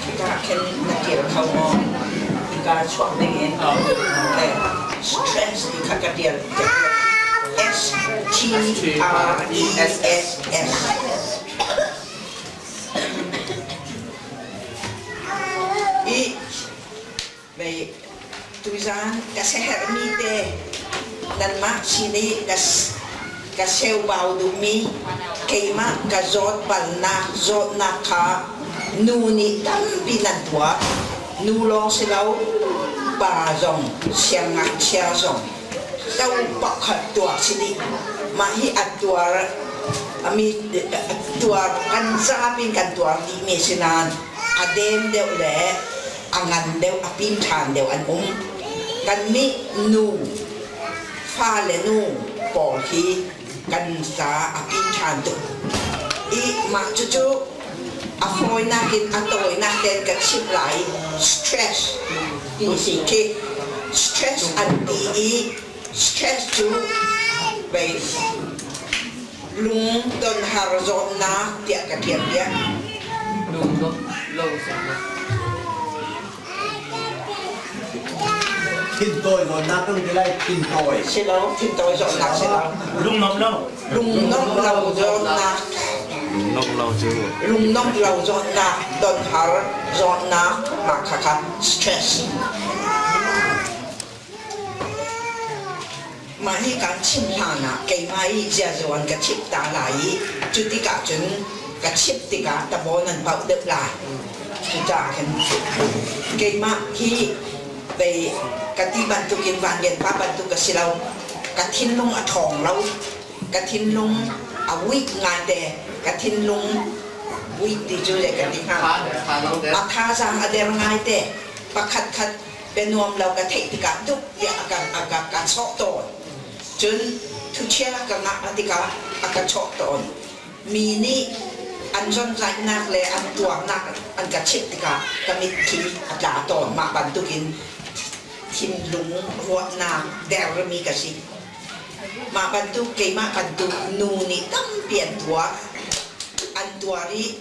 Hika khin na kir kho maw? Hika chuak ding in. Okay. Stress ti kha ka tial. S T R E S S S. I Mei tuzaan ka siaherhmi te nanmah sin i ka seubau duhmi keimah ka zawt balnak zawtnak kha nu nih tampi nan tuah. Nu lawng si lo, pa zong, siangngakchia zong to pakhat tuah si dih. Mah hi a tuar mi tuar kan zapi in kan tuar dihmi si nain a dem deuh le a ngan deuh a pin ṭhan deuh an um. Kannih nu fale nu pawl hi kan ca a pin ṭhan tuk. I mah cucu a fawinak in a tawinak tein ka chimh lai. Stress ti si khi stress an ti i stress cu vei lung tonhar zawtnak tiah ka ṭial piak. Lung lo zawtnak. Thintawi zawtnak kan ti lai thintawi. Si lo, thintawi zawtnak si lo. Lungnom lo. Lungnom lo zawtnak. Lungnom lo cu. Lungnom lo zawtnak, donhar zawtnak, mah kha kha stress. Mah hi kaan chimh hlanah keimah i ziazu an ka chimh ta lai i cu tikah cun ka chimh tikah tabaw nan pauh deuh lai. Cucaah khan keimah hi pei ka ti bantukin Van Lian pa bantuk ka si lo. Ka thinlung a ṭhawng lo. Ka thinlung a weak ngaite. Ka thinlung weak ti cu zei kan ti hnga? A thazaang a der ngaite. Pakhatkhat bianuam lo ka theih tikah tuk tiah a ka a ka ka chawh tawn. Cun thuchia ka ngah tikah a ka chawh tawn. Mi nih an zonzaihnak le an tuarnak an ka chimh tikah ka mitthli a tla tawn. Mah bantukin thinlung ruahnak dermi ka si. Mah bantuk keimah bantuk nu nih tampi an tuar. An tuar i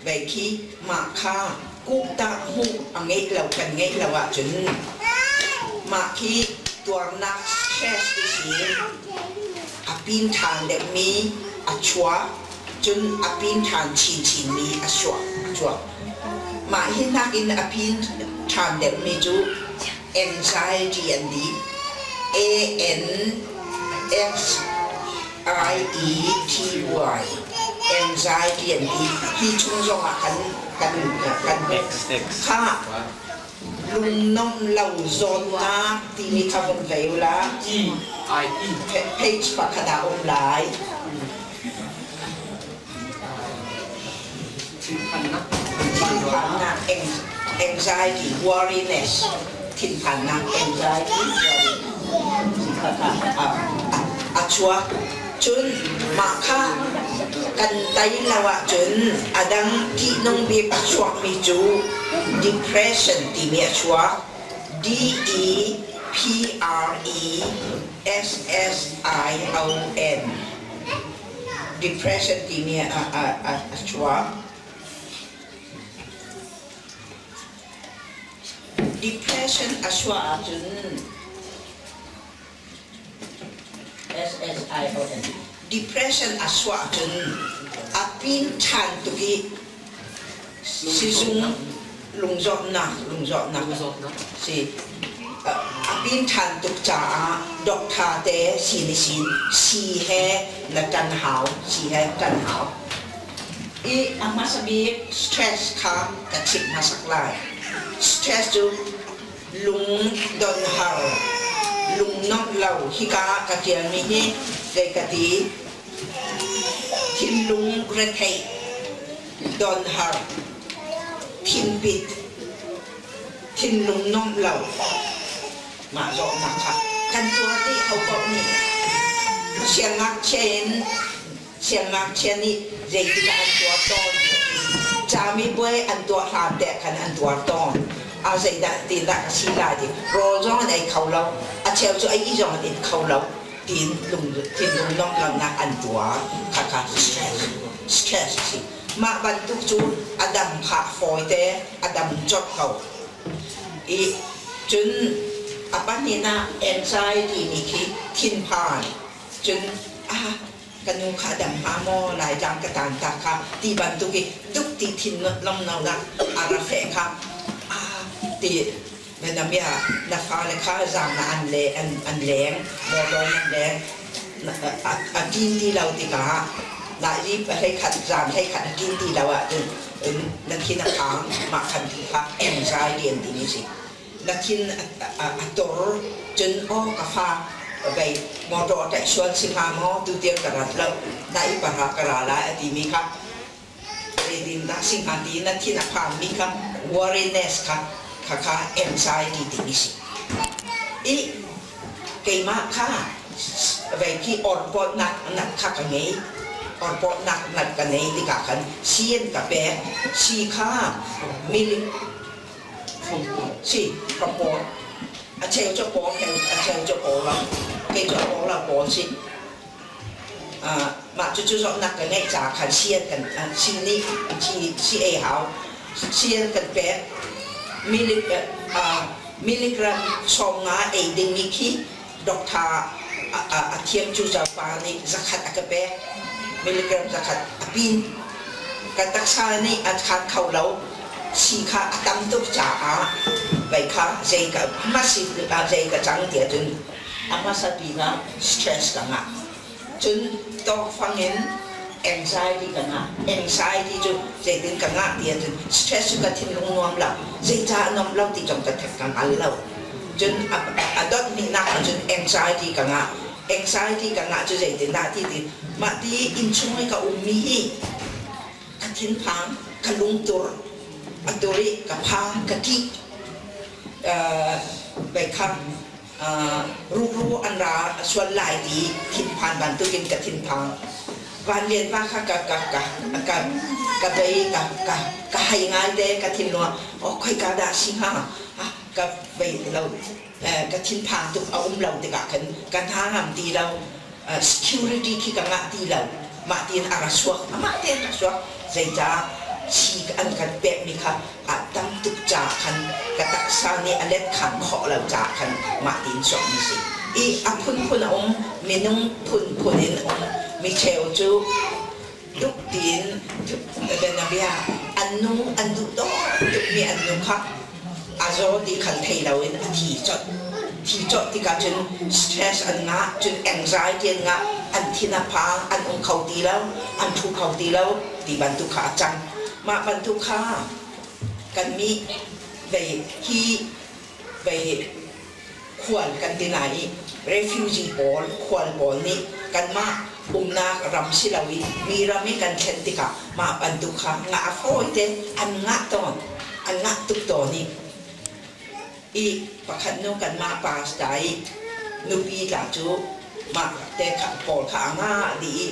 Vei khi mah kha kuhtah hmuh a ngeih lo kan ngeih lo ahcun mah khi tuarnak stress ti si a pin ṭhan deuhmi a chuak cun a pin ṭhan chinchinmi a chuak a chuak. Mah hi nakin a pin ṭhan deuhmi cu anxiety an ti. A N X I E T Y anxiety an ti. Hi chung zongah kan kan kan kha lungnomh lo zawtnak timi kha vun vei u la. E I E Page pakhat ah um lai. Thinphannak. Thinphannak anxiety worriness thinphannak anxiety a chuak. Cun mah kha kan tei lo ahcun a dang ṭihnung bik a chuakmi cu depression timi a chuak. D E P R E S S I O N Depression timi a, a, a, a chuak. Depression a chuah ahcun SSION depression a chuah ahcun a pin ṭhan tuk i sizung lungzawtnak lungzawtnak si a pin ṭhan tuk caah doctor te sin i sin sii he na ṭan hau sii he ṭan hau i a hmasa bik stress kha ka chimh hmasak lai stress cu lung don har lung nomh lo hika ka ṭialmi hi zei ka ti thinlung retheih don har thinpit thinlung nomh lo mah zawtnak kha kan tuar dih ho paoh nih siangngakchia in siangngakchia nih zeitikah an tuar tawn camipuai an tuah hlan te khan an tuar tawn a zeidah ti dah ka si lai ti rawl zong an ei kho lo a cheu cu ei zong an it kho lo tiin lung thinlung nomh lonak an tuar kha kha stress stress a si. Mah bantuk cu a dam kha a fawite, a dam colh ko. I cun a pahnihnak anxiety nih khi thinphan cun ah ka nu kha a dam hnga maw Laitlang ka tan ta kha ti bantuk i duk ti thin longno nak a ra feh kha ah ti na na fale kha zaang na an le an an leng motor nan leng a kin ti lo tikah lai hlei khat zan hlei khat a kin ti lo ahcun na thin a phang mah khan kha anxiety an timi si na thin a tor cun aw ka fa vei motor a tlaih sual si hnga maw tu tiang ka rat lo na i para ka ra lai a timi kha zeitindah si hnga ti na thin a phangmi kha worriness kha khakha anxiety timi si i keimah kha vei khi orpawtnak nat kha ka ngei orpawtnak nat ka nei tikah khan si an ka pek si kha milik si ka paw a cheu cu paw a cheu cu paw lo kei cu a paw lo paw si Mah cucu zawtnak ka ngeih caah khan si an kan si nih si ei hau si an kan pek milligram 50 ei dingmi khi doctor a thiam cu pa nih 100 a ka pek milligram 100 a pin ka taksa nih a khan kho lo si kha a tam tuk caah vei kha zei ka hmasi zei ka cang tiah cun A hmasa bik ah stress ka ngah. Cun tawkfang in anxiety ka ngah. Anxiety cu zeitin ka ngah ti ahcun stress cu ka thinlung nuam lo. Zeicah a nuamh lo ti zong ka ka hngal lo. Cun a dot hnihnak ahcun anxiety ka ngah. Anxiety ka ngah cu zeitindah ti ti mah ti innchung i ka ummi hi ka thinphang, ka lungtur, a tur i ka phang, ka ṭih. Veikhat rukru an ra sual lai ti thinphan bantukin ka thinphang. Van Lian pa kha ka ka ka ka ka bei ka ka ka hei ngai te ka thinlung ah oh khoika dah si hnga ka bei lo ka thinphang tuk a um lo tikah khan ka hna ngam ti lo security khi ka ngah ti lo mah tiin a ra suak amah tein ra suak zeicah si an kan pekmi kha a tam tuk caah khan ka taksa nih a let khan khawh lo caah khan mah tiin suakmi si i a phunphun a um minung phunphun in um mi cheu cu tuk tiin bianabia an nu an duh tukmi an nu kha a zaw ti khan thei loin a thi colh thi colh tikah cun stress an ngah cun anxiety an ngah an thin a phang an um kho ti lo an thu kho ti lo ti bantuk kha a cang mah bantuk kha kan mi vei hi vei khual kan ti lai i refugee pawl khual pawl nih kanmah umnak ram si lo i mi ram i kan thlen tikah mah bantuk kha ngah a fawite an ngah tawn an ngah tuk tawn i i pakhat nu kanmah pastor i nupi tla cu mah te kha pawl kha a ngah dih i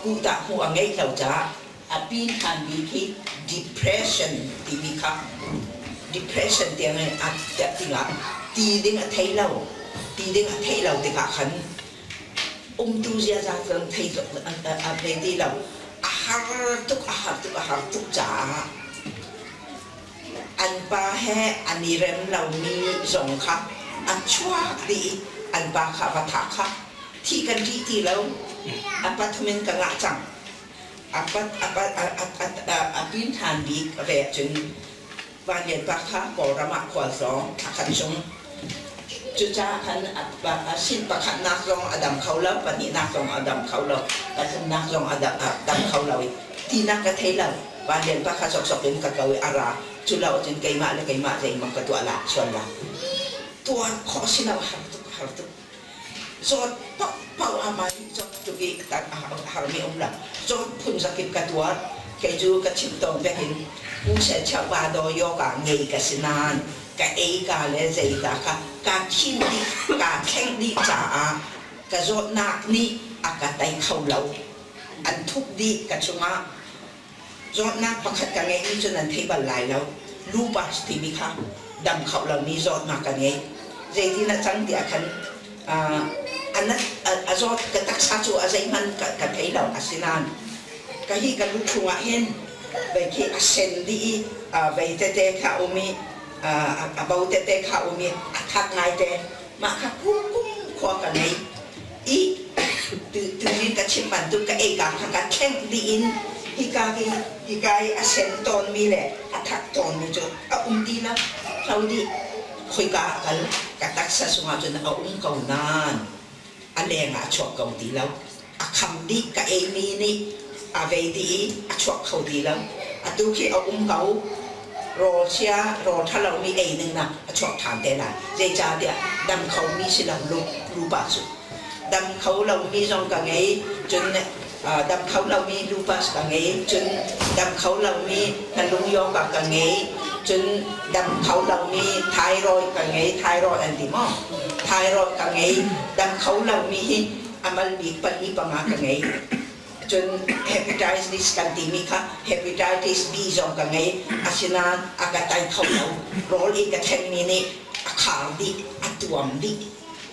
kuhtah hmuh a ngeih lo caah a pin ṭhan bik hi depression timi kha depression tiang in a tikah ti ding a thei lo ti ding a theih lo tikah khan umtu ziaza zong thei a thei ti lo a har tuk a har tuk a har tuk caah an pa he an i rem lomi zong kha an chuak dih i an pa kha va thah kha thih kan ṭih ti lo a pathum in ka ngah cang A pin ṭhan bik ve ahcun Van Lian pa kha Kawlram ah khualtlawng thla khat chung. Cucaah khan a sin pakhatnak zong a dam kho lo, pahnihnak zong a dam kho lo, pathumnak zong a dam kho lo i tinak ka thei lo. Van Lian pa kha sawksawk in ka ko i a ra. Cu lo ahcun keimah le keimah zeimang ka tuah la sual la. Tuar khawh si lo, har tuk, har tuk. Zawt paohpaoh ah mah nih zawt tuk i a harmi um lo. Zawt phun zakip ka tuar. Kei cu ka chim tawn vek in Pu Seh Chauhva daw yoga ngei ka si nain ka ei ka le zei ka kha kaa khim dih, kaa thleng dih caah ka zawtnak nih a ka tei kho lo. An thup dih ka chungah. Zawtnak pakhat ka ngeihmi cu nan thei bal lai lo. Lupus timi kha dam kho lomi zawtnak ka ngei. Zeitin a cang tiah khan a zawt ka taksa cu a zeihmanh ka thei lo. Asinain ka hi ka lu chungah hin Vei khi a sen dih i vei tete kha a um i a bo tete kha a um i a thak ngaite. Mah kha kum khua ka ngei i tuzing ka chim bantuk ka ei ka kha ka thlengh dih in hika hi hika i a sen tawnmi le a thak tawnmi cu a um ti lo hlo dih. Khoika ah kal ka taksa chungah cun a um ko nain a leng ah a chuak ko ti lo. A kham dih ka eimi nih a vei dih i a chuak kho ti lo. Atu khi a um ko. Rawl chia, rawl ṭha lomi ei ning na a chuak ṭhan te lai. Zeicahtiah dam khomi si lo lupa cu. Dam kho lomi zong ka ngei, cun dam kho lomi lupus ka ngei, cun dam kho lomi hnalungyoka ka ngei, cun dam kho lomi thyroid ka ngei, thyroid an ti maw? Thyroid ka ngei, dam kho lomi hi a mal bik pali panga ka ngei. Cun hepatitis kan timi kha hepatitis B zong ka ngei. Asinain a ka tai kho lo. Rawl i ka thlengmi nih a khar dih, a tuam dih.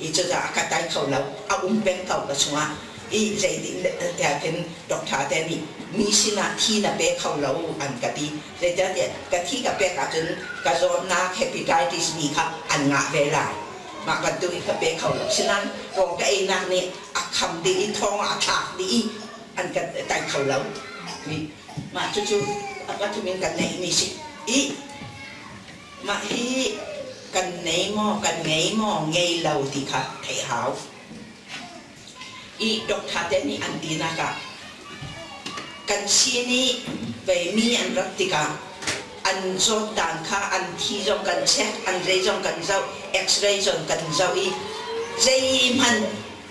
I cucaah a ka tai kho lo. A um peng ko ka chungah. I zeitin tiah khin doctor te nih mi sinah thi na pe kho lo an ka ti. Zeicahtiah ka thi ka pek ahcun ka zawtnak hepatitis B kha an ngah ve lai. Mah bantuk in ka pe kho lo. Sinain rawl ka einak nih a kham dih i thong ah a thlak dih i an kan tai kho lo. Mah cucu a pathum in kan neihmi si. I mah hi kan nei maw, kan ngei maw, ngei lo ti kha theih hau. I doctor te nih an tinak ah kan sin i vei mi an rat tikah an zawt dan kha an thi zong kan check, an zei zong kan zoh, x-ray zong kan zoh i zeihmanh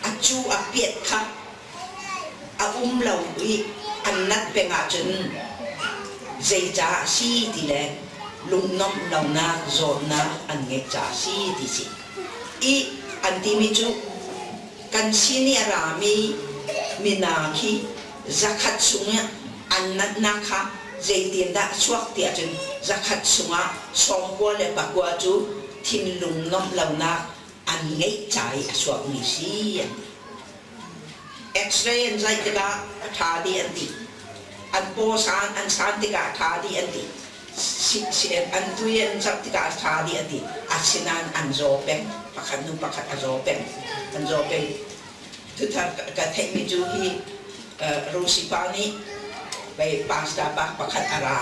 a cu a piat kha a um lo i an nat peng ahcun zeicah a si ti le lungnomh lonak zawtnak an ngeih caah a si ti si. I an timi cu kan sin i a rami mina khi zakhat chungah an natnak kha zeitindah a chuak tiah cun zakhat chungah 99 cu thinlung nuamh lonak an ngeih ca i a chuakmi si an ti. X-ray an zaih tikah a ṭha dih an ti. An paw san an san tikah a ṭha dih an ti. An tui an zoh tikah a ṭha dih an ti. Asinain an zaw peng. Pakhat hnu pakhat a zaw peng. An zaw peng. Thuthar ka theihmi cu hi Rosi pa nih pei pastor pa pakhat a ra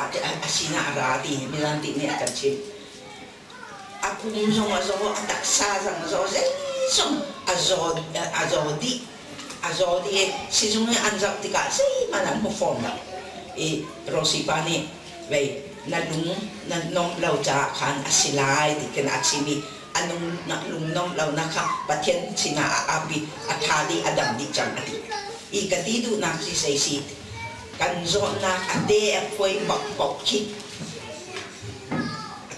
a sinah a ra ti Milan ti nih a kan chimh. A pum zong a zaw, a taksa zong a zaw, zeizong a zaw a zaw dih. A zaw dih i sizung i an zoh tikah zeihmanh an hmu fawn lo. I Rosi pa nih vei na lung na nomh lo caah khan a si lai ti khin a chim i a nung na lung nomh lonak kha Pathian sinah a ap i a ṭha dih a dam dih cang a ti. I ka ti duhnak si sei si kan zawtnak a te a phuai paohpaoh khi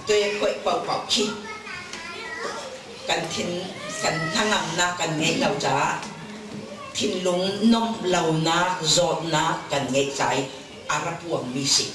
Te khoih paohpaoh khi kan thin kan hnangamnak kan ngeih lo caah thinlung nuamh lonak zawtnak kan ngeih ca i a ra puangmi si.